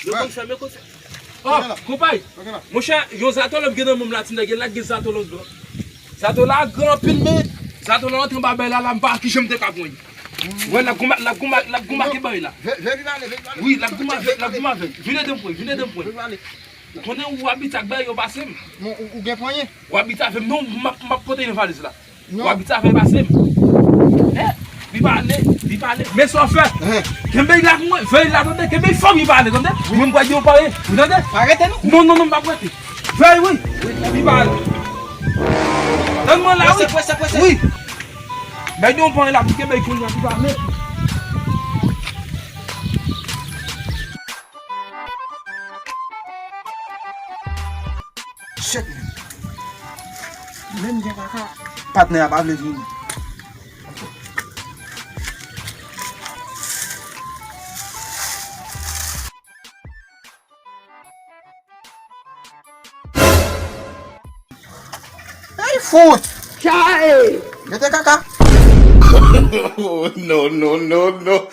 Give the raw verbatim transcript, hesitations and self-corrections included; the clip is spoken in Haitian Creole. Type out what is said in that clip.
Yo konn fè, men konn fè. Oh, konpay. Monchè, yon zato lòm gen nan men m la, ti nèg la gen zato lòm. Zato la gran anpil, men zato la antre anba bay la, la, m pa wè kijan m te ka pran li. Wè, l ap goumen, l ap goumen, l ap goumen ke bay la. Wi, l ap goumen avè, l ap goumen avè. Vin ede m pran, vin ede m pran. Ou konnen ou abitye ak bay yo pase m. Ou gen panye? Ou abitye avè m, non, m ap, m ap pote nan valiz la. Ou abitye avè l pase m. Eh, li pa ale, li pa ale. Men sa w fè. Kenbe l la pou mwen, veye l la, tande. Kenbe l fò, li pa ale, tande. Mwen, m pral di yon panye. Ou tande? Pa rete, non. Non, non, non, m p ap rete. Veye, wi. Li pa ale. Tann mwen la, wi. Prese, prese, prese. Wi. Bay yon panye la, pou kenbe l kounye a, li pa ale. Shit, man. Menm gen kaka. Patnè a pa vle vini. Ey, fout! Chay! Mete kaka. Oh, no, no, no, no.